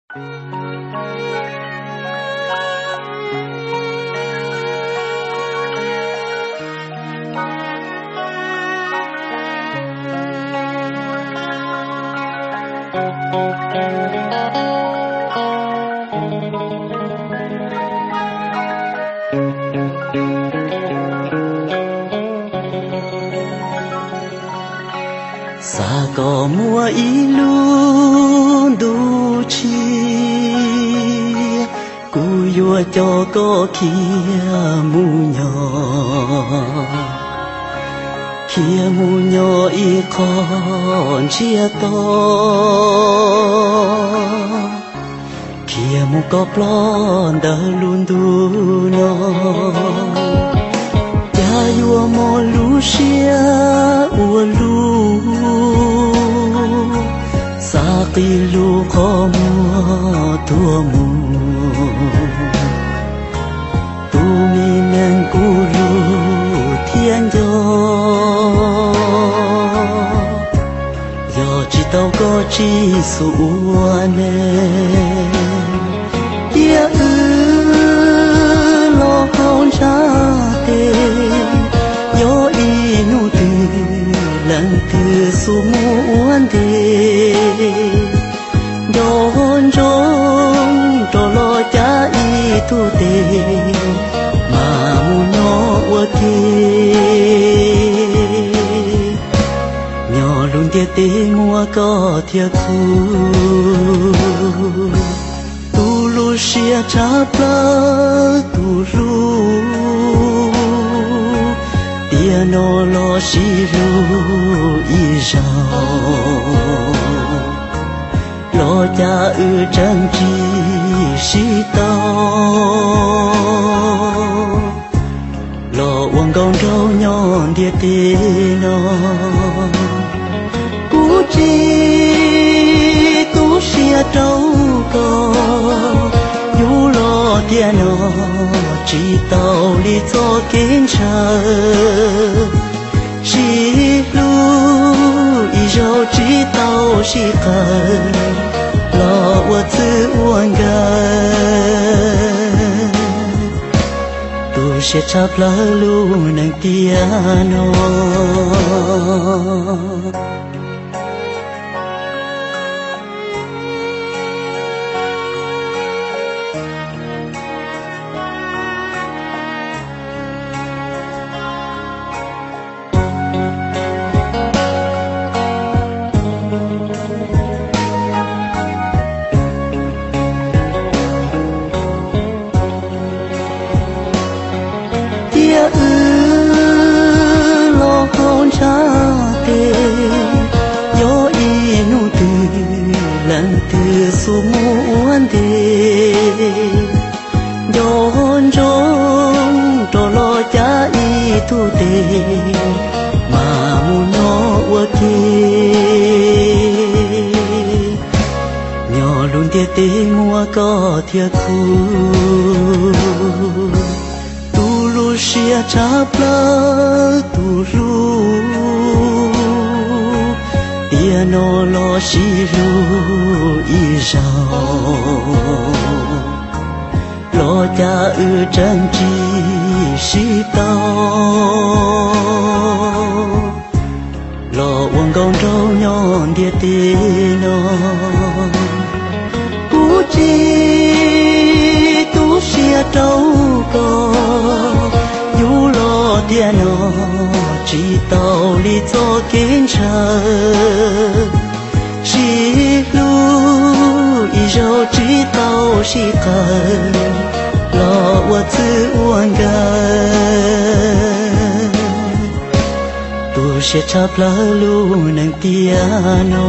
Xav kom muaj ib lub ntuj tshiab, kuv yuav coj koj khiav mus nyob, khiav mus nyob ib qho ntsiag to, khiav mus koj plaub ntawm lub ntuj no. Cas yuav mob lub siab ua luaj, xav qhib lub qhov muag tuag mus, tus me neeg kuv hlub thiab nco. Yog tsis tau koj tsis xub ua neeg, cia wb los hauv ntshav tes, yog ib hnub twg leej twg xub mus ua ntej, nco ntsoov rov los cav ib tug tes, mam mus nyob ua ke. Nyob lub ntiaj teb muaj koj thiab kuv, tu lub siab tshaj plaws tus hlub, tiam no los sib hlub ib zaug, los cas wb tseem tsis sib tau, los ua nkauj nraug nyob ntiaj teb no. Kuv tsis tu siab rau koj, yus los tiam no tsis tau li txoj kev ntshaw. Sib hlub ib zaug tsis tau sib qawm, los ua txwj ua nkawm, tu siab tshaj plaws lub neej tiam no. Tiam wb los hauv ntshav tes, yog ib hnub twg leej twg xub mus ua ntej, nco ntsoov rov los cav ib tug tes, mam mus nyob ua ke. Nyob lub ntiaj teb muaj koj thiab kuv, tu lub siab tshaj plaws tus hlub, tiam no los sib hlub ib zaug, los cas wb tseem tsis sib tau, los ua nkauj nraug nyob ntiaj teb no. Kuv tsis tu siab rau koj, yus los tiam no tsis tau li txoj kev ntshaw. Sib hlub ib zaug tsis tau sib qawm, los ua txwj ua nkawm, tu siab tshaj plaws lub neej tiam no.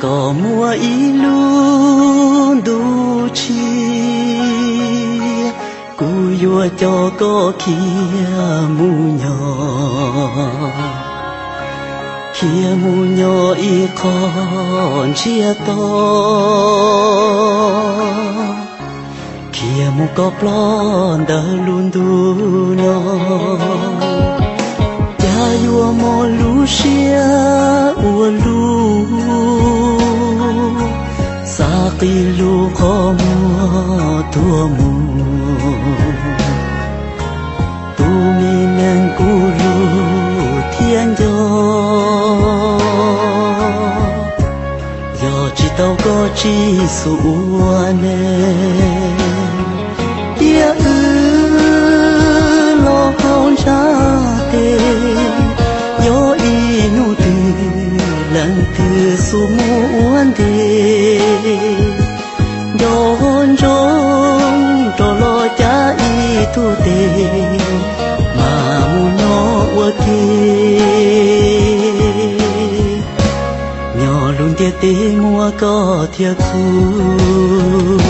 Koj muaj ib lub ntuj tshiab, kuv yuav coj koj khiav mus nyob, khiav mus nyob ib qho ntsiag to, khiav mus koj ploj ntawm lub ntuj no. Cas yuav mob lub siab ua luj, xav qhib lub qhov muag tuag mus. Tus me neeg kuv hlub thiab nco, yog tsis tau koj tsis xub ua neeg, tiam wb los hauv ntshav tes, yog ib hnub twg leej twg xub mus ua ntej, nco ntsoov rov los cav ib tug tes, mas mus nyob ua ke. Nyob lub ntiaj teb muaj koj thiab kuv,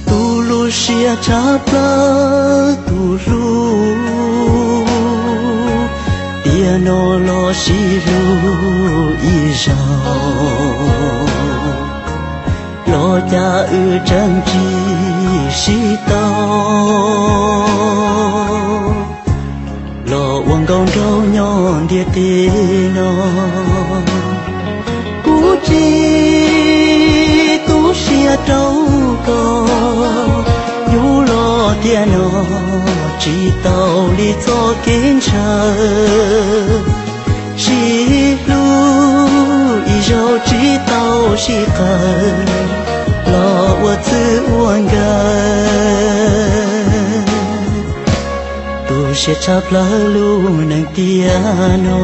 tu lub siab tshaj plaws tus hlub, tiam no los sib hlub ib zaug, los cas wb tseem tsis sib tau, los ua nkauj nraug nyob ntiaj teb no. Kuv tsis tu siab rau koj, yus los tiam no tsis tau li txoj kev ntshaw, sib hlub ib zaug tsis tau sib qawm, los ua txwj ua nkawm, tu siab tshaj plaws lub neej tiam no.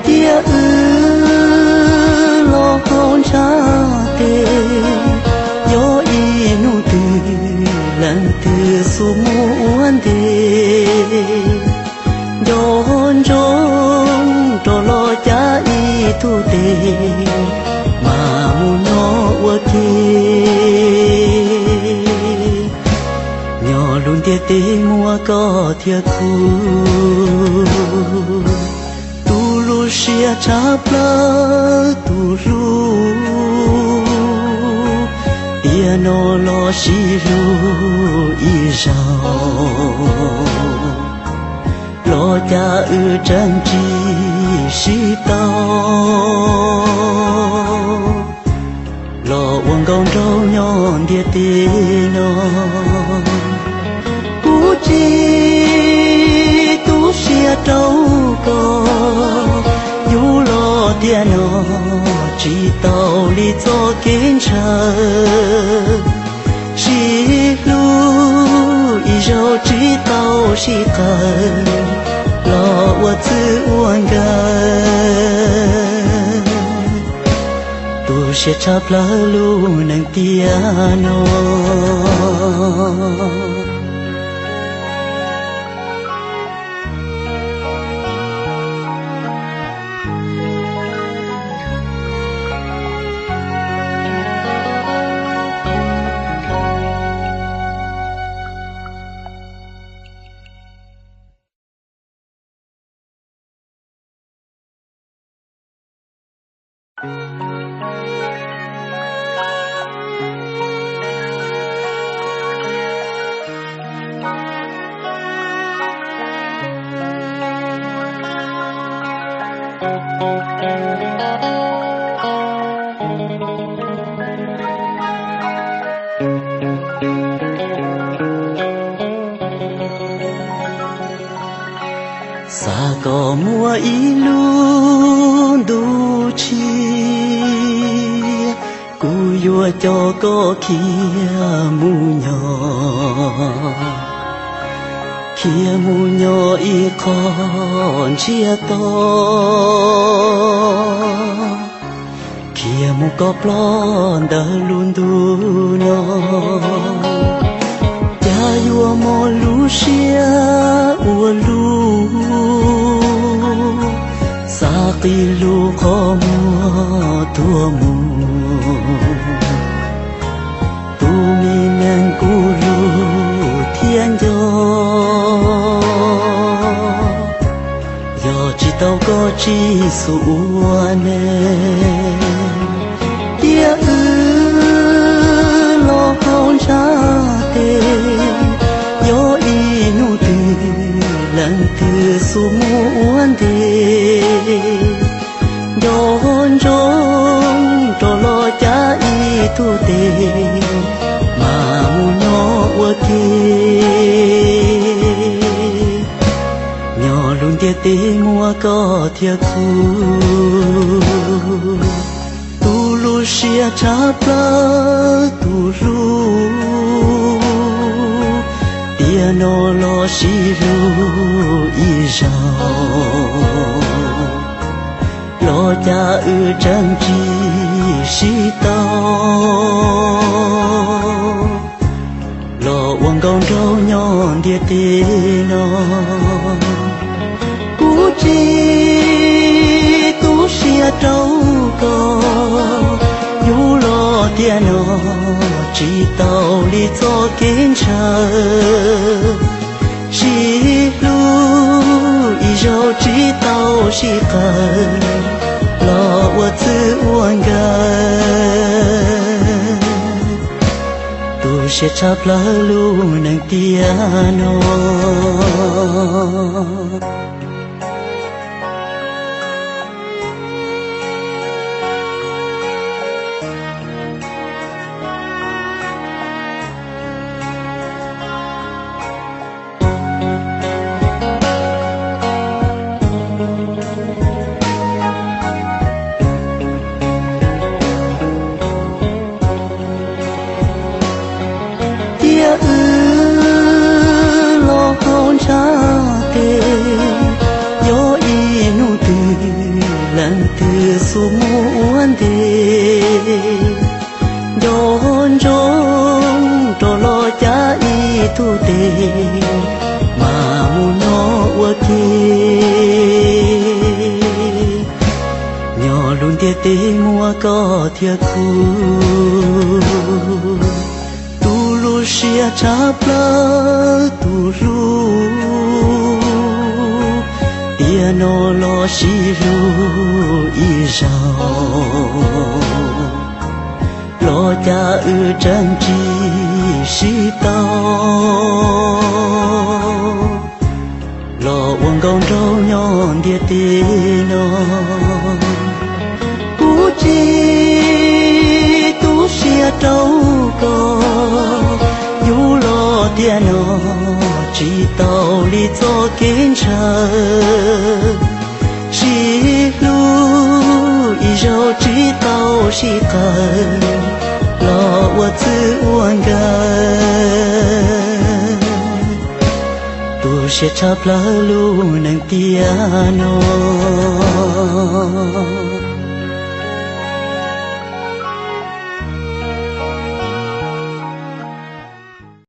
Tiam wb los hauv ntshav tes, yog ib hnub twg leej twg xub mus ua ntej, nco ntsoov rov los cav ib tug tes, mas mus nyob ua ke. Nyob lub ntiaj teb muaj koj thiab kuv, tu lub siab tshaj plaws tus hlub, tiam no los sib hlub ib zaug, los cas wb tseem tsis sib tau, los ua nkauj nraug nyob ntiaj teb no. Kuv tsis tu siab rau koj, yus los tiam no tsis tau li txoj kev ntshaw, sib hlub ib zaug tsis tau sib qawm, los ua txwj ua nkawm, tu siab tshaj plaws lub neej tiam no. Xav kom muaj ib lub ntuj tshiab, kuv yuav coj koj khiav mus nyob, khiav mus nyob ib qho ntsiag to, khiav mus koj ploj ntawm lub ntuj no. Cas yuav mob lub siab ua luj, xav qi lub qhov muag tuag mus. Tus me neeg kuv hlub thiab nco, yog tsis tau koj Tsib Xus ua neeg, tiam wb los hauv ntshav tes, yog ib hnub twg leej twg xub mus ua ntej, nco ntsoov rov los cav ib tug tes, mas mus nyob ua ke. Nyob lub ntiaj teb muaj koj thiab kuv, tu lub siab tshaj plaws tus hlub, tiam no los sib hlub ib zaug, los cas wb tseem tsis sib tau, los ua nkauj nraug nyob ntiaj teb no. Kuv tsis tu siab rau koj, yus los tiam no tsis tau li txoj kev ntshaw. Sib hlub ib zaug tsis tau sib qawm, los ua txwj ua nkawm, tu siab tshaj plaws lub neej tiam no. Tiam wb los hauv ntshav tes, yog ib hnub twg leej twg xub mus ua ntej, nco ntsoov rov los cav ib tug tes, mas mus nyob ua ke. Nyob lub ntiaj teb muaj koj thiab kuv, tu lub siab tshaj plaws tus hlub, tiam no los sib hlub ib zaug, los cas wb tseem tsis sib tau, los ua nkauj nraug nyob ntiaj teb no. Kuv tsis tu siab rau koj, yus los tiam no tsis tau li txoj kev ntshaw. Sib hlub ib zaug tsis tau sib qawm, los ua txwj ua nkawm, tu siab tshaj plaws lub neej tiam no.